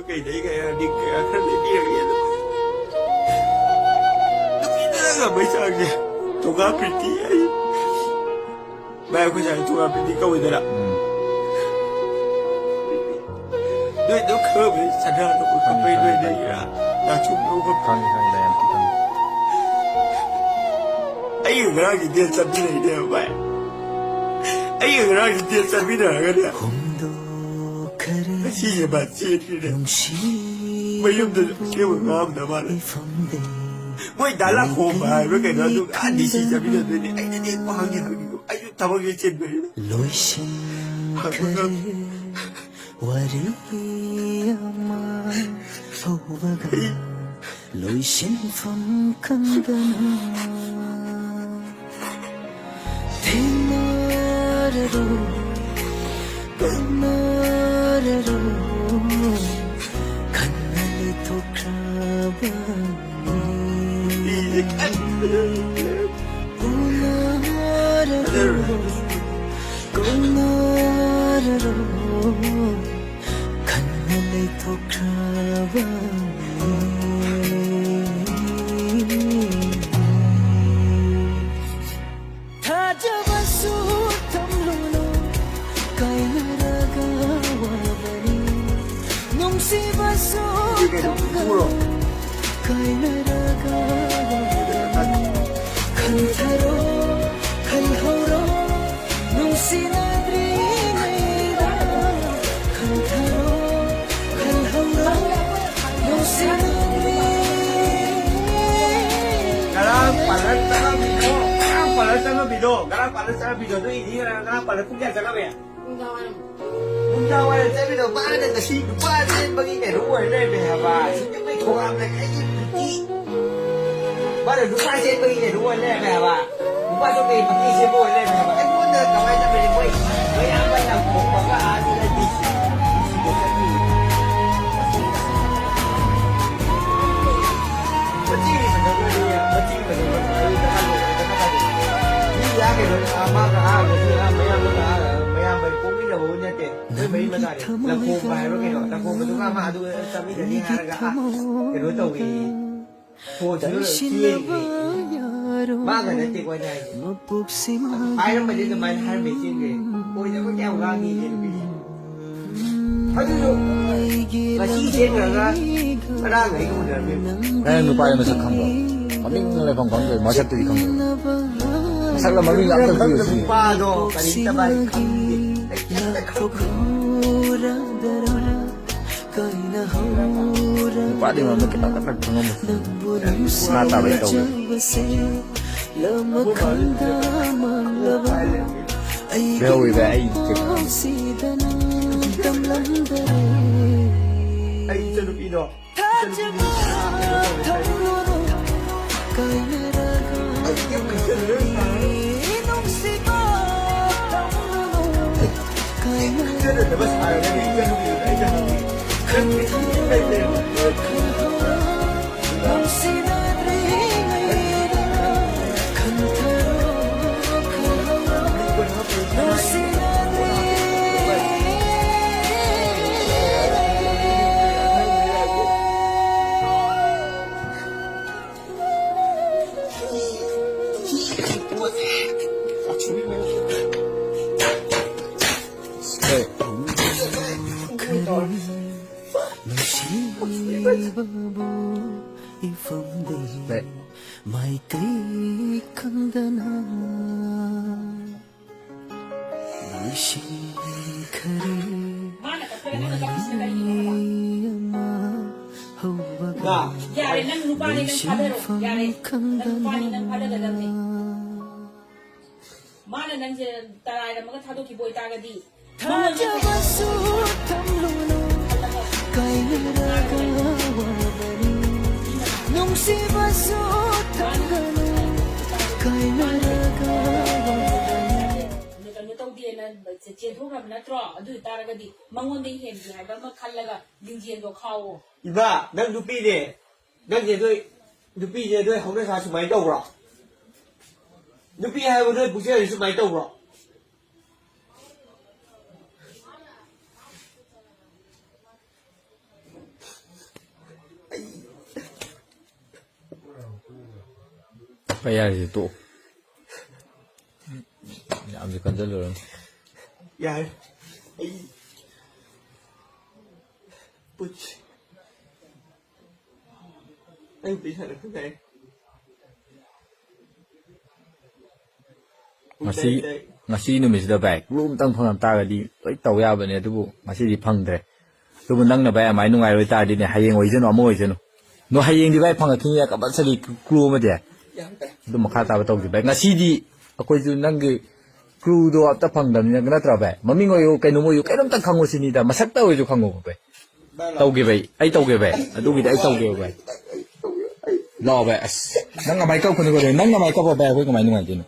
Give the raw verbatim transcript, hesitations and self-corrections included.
ꯀꯩꯗꯩ ꯀꯩ ꯍꯥꯏꯔꯗꯤ ꯀꯌꯥ ꯈꯔ ꯂꯩꯕꯤꯔꯒꯦ ꯑꯗꯣ꯫ ꯅꯨꯄꯤꯗꯅ ꯉꯝꯕꯩ ꯆꯥꯡꯁꯦ꯫ ꯊꯣꯡꯒꯥ ꯄ꯭ꯔꯤꯇꯤ ꯑꯩ꯫ ꯚꯥꯏ, ꯑꯩꯈꯣꯏ ꯁꯥꯏ ꯊꯣꯡꯒꯥ ꯄ꯭ꯔꯤꯇꯤ ꯀꯧꯏꯗꯅ꯫ ꯎꯝ꯫ ꯅꯣꯏ ꯑꯗꯨꯝ ꯈꯪꯉꯝꯃꯅꯤ, ꯁꯅꯥꯗꯣ ꯈꯪꯉꯦ, ꯀꯞꯄꯩ ꯈꯪꯉꯦ, ꯅꯣꯏ ꯈꯪꯉꯦ꯫ ꯂꯩꯔꯥ? ꯅꯥꯆꯨꯝꯗꯣ ꯈꯪꯉꯦ, ꯈꯪꯉꯦ, ꯂꯩꯔꯥ ꯈꯪꯉꯦ꯫ ꯑꯩꯒ ꯉꯔꯥꯡꯒꯤ date ꯆꯠꯃꯤꯟꯅꯩꯅꯦꯕ, ꯚꯥꯏ꯫ ꯑꯩꯒ ꯉꯔꯥꯡꯒꯤ date ꯆꯠꯃꯤꯟꯅꯔꯒꯅꯦ꯫ ꯍꯨꯝꯗꯣꯛꯈꯔꯦ꯫ ꯉꯁꯤꯁꯦ ꯃꯥ ꯆꯦꯟꯈ꯭ꯔꯤꯅꯦ꯫ ꯅꯨꯡꯁꯤ ꯃꯌꯨꯝꯗ ꯑꯁꯦꯡꯕ ꯉꯥꯡꯉꯝꯗ ꯃꯥꯜꯂꯦ꯫ ꯃꯣꯏ ꯗꯥ ꯂꯥꯈꯣꯝꯕ ꯍꯥꯏꯕ꯭ꯔꯥ ꯀꯩꯅꯣ, ꯑꯗꯨ ꯑꯥ D C ꯆꯠꯃꯤꯟꯅꯗꯣꯏꯅꯦ꯫ ꯑꯩꯅꯗꯤ ꯍꯦꯛ ꯋꯥꯍꯪꯗꯤ ꯍꯪꯉꯤꯀꯣ꯫ ꯑꯩꯁꯨ ꯊꯕꯛꯁꯦ ꯆꯤꯟꯕꯅꯤꯅ꯫ ꯂꯣꯏꯁꯤꯟꯈ꯭ꯔꯦ ꯍꯪꯕ ꯉꯝꯗꯦ꯫ ꯋꯥꯔꯤ ꯑꯃ ꯍꯧꯕꯒ ꯂꯣꯏꯁꯤꯟꯐꯝ ꯈꯪꯗꯅ꯫ ꯊꯦꯡꯅꯔꯔꯣꯏ, ꯀꯧꯅꯔꯔꯣꯏ, ꯈꯟꯅ ꯂꯩꯊꯣꯛꯈ꯭ꯔꯕꯅꯤ꯫ ꯎꯅꯔꯔꯣꯏ, ꯀꯧꯅꯔꯔꯣꯏ, ꯈꯟꯅ ꯂꯩꯊꯣꯛꯈ꯭ꯔꯕꯅꯤ꯫ ꯊꯥꯖꯕꯁꯨ ꯊꯝꯂꯨꯅꯨ, ꯀꯥꯏꯅꯔꯒ ꯋꯥꯕꯅꯤ꯫ ꯅꯨꯡꯁꯤꯕꯁꯨ ꯊꯝꯒꯅꯨ, ꯀꯥꯏꯅꯔꯒ ꯋꯥꯕꯅꯤ꯫ ꯈꯟꯊꯔꯣ, ꯈꯜꯍꯧꯔꯣ, ꯅꯨꯡꯁꯤꯅꯗ꯭ꯔꯤꯉꯩꯗ ꯈꯟꯊꯔꯣ, ꯈꯜꯍꯧꯔꯣ, ꯅꯨꯡꯁꯤꯅꯗ꯭ꯔꯤꯉꯩꯗ꯫ ꯉꯔꯥꯡ ꯄꯥꯔꯂꯔ ꯆꯪꯉꯝꯃꯤꯗꯣ, ꯉꯔꯥꯡ ꯄꯥꯔꯂꯔ ꯆꯪꯉꯝꯃꯤꯗꯣ, ꯉꯔꯥꯡ ꯄꯥꯔꯂꯔ ꯆꯪꯉꯝꯃꯤꯗꯣ, ꯑꯗꯨ ꯏꯗꯤ ꯉꯔꯥꯡ, ꯉꯔꯥꯡ ꯄꯥꯔꯂꯔ ꯄꯨꯡ ꯀꯌꯥ ꯆꯪꯉꯝꯃꯤ? ꯅꯨꯡꯗꯥꯡꯋꯥꯏꯔꯝ꯫ ꯅꯨꯡꯗꯥꯡꯋꯥꯏꯔꯝ ꯆꯠꯃꯤꯟꯅꯕ ꯃꯥꯅ ꯉꯁꯤ ꯅꯨꯄꯥ ꯆꯦꯟꯕꯒꯤ ꯀꯩꯅꯣ ꯑꯣꯏ ꯂꯩꯔꯝꯃꯦ ꯍꯥꯏꯕ꯫ ꯁꯤꯡꯖꯃꯩ ꯈꯣꯡꯉꯥꯝꯗ ꯑꯩꯒꯤ ꯅꯨꯄꯤ꯫ ꯃꯥꯅ ꯅꯨꯄꯥ ꯆꯦꯟꯕꯒꯤ ꯀꯩꯅꯣ ꯑꯣꯏ ꯂꯩꯔꯝꯃꯦ ꯍꯥꯏꯕ꯫ ꯅꯨꯄꯥ ꯆꯦꯟꯕꯒꯤ ꯄꯥꯔꯇꯤ ꯁꯦꯝꯕ ꯑꯣꯏ ꯂꯩꯔꯝꯃꯦ ꯍꯥꯏꯕ꯫ ꯑꯩꯉꯣꯟꯗ ꯀꯃꯥꯏꯅ ꯇꯧꯔꯤꯅꯣ? ꯃꯣꯏ ꯃꯌꯥꯝ ꯃꯌꯥꯝ ꯈꯣꯡꯕꯒ ꯑꯥ ꯆꯠꯂꯗꯤ ꯁꯤ ꯁꯤꯗ ꯆꯠꯅꯤ꯫ ꯃꯆꯤꯒꯤ ꯐꯖꯕ ꯂꯩꯌꯦ, ꯃꯆꯤꯒꯤ ꯐꯖꯕ ꯂꯩꯌꯦ꯫ ꯃꯤ ꯌꯥ ꯀꯩꯅꯣ, ꯑꯥ, ꯃꯥꯒ ꯑꯥ, ꯃꯆꯤ ꯑꯥ, ꯃꯌꯥꯝꯕꯒ ꯑꯥ, ꯃꯌꯥꯝꯕꯒꯤ ꯄꯣꯛꯃꯤꯟꯅꯕꯕꯨ ꯅꯠꯇꯦ꯫ ꯃꯣꯏ ꯃꯔꯤ ꯃꯇꯥꯅꯤ꯫ ꯂꯪꯈꯣꯡꯕ ꯍꯥꯏꯕ꯭ꯔꯥ ꯀꯩꯅꯣ? ꯂꯪꯈꯣꯡꯕꯗꯨꯒ ꯑꯃ ꯑꯗꯨ ꯆꯥꯃꯤꯟꯅꯅꯤ ꯍꯥꯏꯔꯒ, ꯑꯥ, ꯀꯩꯅꯣ ꯇꯧꯏ꯫ ꯐꯣꯟꯁꯤꯁꯨ ꯆꯦꯜꯂꯤꯅꯦ꯫ ꯃꯥꯒ ꯅꯠꯇꯦꯀꯣ ꯑꯩꯅ ꯍꯥꯏꯁꯦ꯫ ꯍꯥꯏꯔꯝꯕꯗꯤ ꯑꯗꯨꯃꯥꯏꯅ ꯍꯥꯏꯔꯝꯃꯦ ꯆꯦꯟꯈ꯭ꯔꯦ꯫ ꯑꯣꯏꯗꯕ ꯀꯌꯥꯝ ꯉꯥꯡꯉꯤ ꯅꯨꯄꯤꯁꯦ꯫ ꯑꯗꯨꯁꯨ ꯉꯁꯤ ꯆꯦꯟꯈ꯭ꯔꯒ ꯉꯔꯥꯡ ꯑꯩꯒ ꯎꯅꯔꯝꯃꯦꯕ꯫ ꯅꯪ ꯅꯨꯄꯥꯒꯤ ꯃꯁꯛ ꯈꯪꯕ꯭ꯔꯣ? ꯃꯃꯤꯡ ꯂꯩꯐꯝ ꯈꯪꯗꯦ, ꯃꯁꯛꯇꯨꯗꯤ ꯈꯪꯗꯦ꯫ ꯃꯁꯛꯅ ꯃꯃꯤꯡ ꯑꯝꯇ ꯈꯪꯗꯦ꯫ ꯅꯨꯄꯥꯗꯣ ꯀꯔꯤꯝꯇ ꯃꯥꯗꯤ ꯈꯪꯗꯦ꯫ ꯅꯨꯄꯥꯗꯤ ꯃꯔꯝꯗ ꯈꯤꯇꯪ ꯈꯛꯇꯪ ꯈꯪꯉꯝꯃꯣꯏ꯫ ꯁꯅꯥ ꯇꯥꯕꯩ ꯇꯧꯋꯦ꯫ ꯂꯩꯍꯧꯋꯦ ꯚꯥꯏ, ꯑꯩ ꯆꯦꯛ ꯇꯧꯔꯝꯃꯦ꯫ ꯑꯩ ꯏꯆꯟꯅꯨꯄꯤꯗꯣ꯫ ꯅꯨꯡꯁꯤꯕꯕꯨ ꯏꯐꯝꯗ ꯃꯥꯏꯀꯩ ꯈꯪꯗꯅ ꯂꯣꯏꯁꯤꯟꯈꯔꯦ꯫ ꯋꯥꯔꯤ ꯑꯃ ꯍꯧꯕꯒ ꯌꯥꯔꯦ, ꯅꯪ ꯅꯨꯄꯥꯅꯤ, ꯅꯪ ꯊꯥꯗꯔꯣ꯫ ꯌꯥꯔꯦ, ꯅꯪ ꯅꯨꯄꯥꯅꯤ, ꯅꯪ ꯊꯥꯗꯒꯗꯕꯅꯤ꯫ ꯃꯥꯅ ꯅꯪꯁꯦ ꯇꯔꯥꯏꯔꯝꯃꯒ ꯊꯥꯗꯣꯛꯈꯤꯕ ꯑꯣꯏꯇꯥꯔꯒꯗꯤ, ꯊꯥꯖꯕꯁꯨ ꯊꯝꯂꯨꯅꯨ, ꯀꯥꯏꯅꯔꯒ ꯋꯥꯕꯅꯤ꯫ ꯅꯨꯡꯁꯤꯕꯁꯨ ꯊꯝꯒꯅꯨ, ꯀꯥꯏꯅꯔꯒ ꯋꯥꯕꯅꯤ꯫ ꯀꯩꯅꯣ ꯇꯧꯗꯦꯅ ꯆꯦꯟꯊꯣꯛꯈ꯭ꯔꯕ ꯅꯠꯇ꯭ꯔꯣ? ꯑꯗꯨ ꯑꯣꯏꯇꯥꯔꯒꯗꯤ ꯃꯉꯣꯟꯗ ꯍꯦꯟꯒꯦ ꯍꯥꯏꯕ ꯑꯃ ꯈꯜꯂꯒ ꯂꯤꯡꯖꯦꯜꯗꯣ ꯈꯥꯎꯋꯣ꯫ ꯏꯃꯥ, ꯅꯪ ꯅꯨꯄꯤꯅꯦ꯫ ꯅꯪꯁꯦ ꯅꯣꯏ ꯅꯨꯄꯤꯁꯦ ꯅꯣꯏ ꯍꯧꯅ ꯁꯥ ꯁꯨꯃꯥꯏꯅ ꯇꯧꯕ꯭ꯔꯣ? ꯅꯨꯄꯤ ꯍꯥꯏꯕ ꯅꯣꯏ ꯄꯨꯛꯆꯦꯜꯁꯦ ꯁꯨꯃꯥꯏꯅ ꯇꯧꯕ꯭ꯔꯣ? ꯐꯩ ꯍꯥꯏꯔꯤꯁꯦ ꯇꯣꯛꯑꯣ꯫ ꯌꯥꯝꯁꯨ ꯈꯟꯖꯜꯂꯨꯔꯅꯨ꯫ ꯌꯥꯔꯦ꯫ ꯑꯩ ꯄꯨꯟꯁꯤ ꯑꯩ ꯄꯩꯁꯥꯗ ꯈꯟꯖꯔꯦ꯫ ꯉꯁꯤ ꯉꯁꯤ ꯅꯨꯃꯤꯠꯁꯤꯗ ꯚꯥꯏ ꯀ꯭ꯂꯨ ꯑꯝꯇꯪ ꯐꯪꯉꯝ ꯇꯥꯔꯒꯗꯤ ꯂꯣꯏ ꯇꯧ ꯌꯥꯕꯅꯦ, ꯑꯗꯨꯕꯨ ꯉꯁꯤꯗꯤ ꯐꯪꯗ꯭ꯔꯦ꯫ ꯑꯗꯨꯕꯨ ꯅꯪꯅ ꯚꯥꯏ ꯑꯗꯨꯃꯥꯏꯅ ꯅꯨꯡꯉꯥꯏꯔꯣꯏ ꯇꯥꯔꯗꯤꯅꯦ, ꯍꯌꯦꯡ ꯑꯣꯏꯁꯅꯨ ꯑꯃ ꯑꯣꯏꯁꯅꯨ, ꯅꯣ, ꯍꯌꯦꯡꯗꯤ ꯚꯥꯏ ꯐꯪꯉꯛꯈꯤꯅꯤ ꯀꯝꯄꯜꯁꯔꯤ ꯀ꯭ꯂꯨ ꯑꯃꯗꯤ꯫ ꯑꯗꯨ ꯃꯈꯥ ꯇꯥꯕ ꯇꯧꯁꯤ ꯚꯥꯏ꯫ ꯉꯁꯤꯗꯤ ꯑꯩꯈꯣꯏꯁꯨ ꯅꯪꯒꯤ ꯀ꯭ꯂꯨꯗꯣ ꯑꯝꯇ ꯐꯪꯗꯕꯅꯤꯅ, ꯅꯠꯇ꯭ꯔꯥ ꯚꯥꯏ? ꯃꯃꯤꯡ ꯑꯣꯏꯌꯨ, ꯀꯩꯅꯣꯝ ꯑꯣꯏꯌꯨ, ꯀꯩꯅꯣꯝꯇ ꯈꯪꯉꯨ ꯁꯤꯅꯤꯗ, ꯃꯁꯛꯇ ꯑꯣꯏꯔꯁꯨ ꯈꯪꯉꯨ ꯚꯥꯏ꯫ ꯇꯧꯒꯦ ꯚꯥꯏ, ꯑꯩ ꯇꯧꯒꯦ ꯚꯥꯏ, ꯑꯗꯨꯒꯤꯗꯤ ꯑꯩ ꯇꯧꯒꯦ ꯚꯥꯏ꯫ ꯂꯥꯛꯑꯣ ꯚꯥꯏ, ꯑꯁ ꯅꯪ ꯀꯃꯥꯏꯅ ꯀꯞꯀꯅꯤ ꯈꯣꯠꯀꯅꯤ? ꯅꯪ ꯀꯃꯥꯏꯅ ꯀꯞꯄ ꯚꯥꯏ, ꯑꯩꯈꯣꯏ ꯀꯃꯥꯏꯅ ꯅꯨꯡꯉꯥꯏꯗꯣꯏꯅꯣ?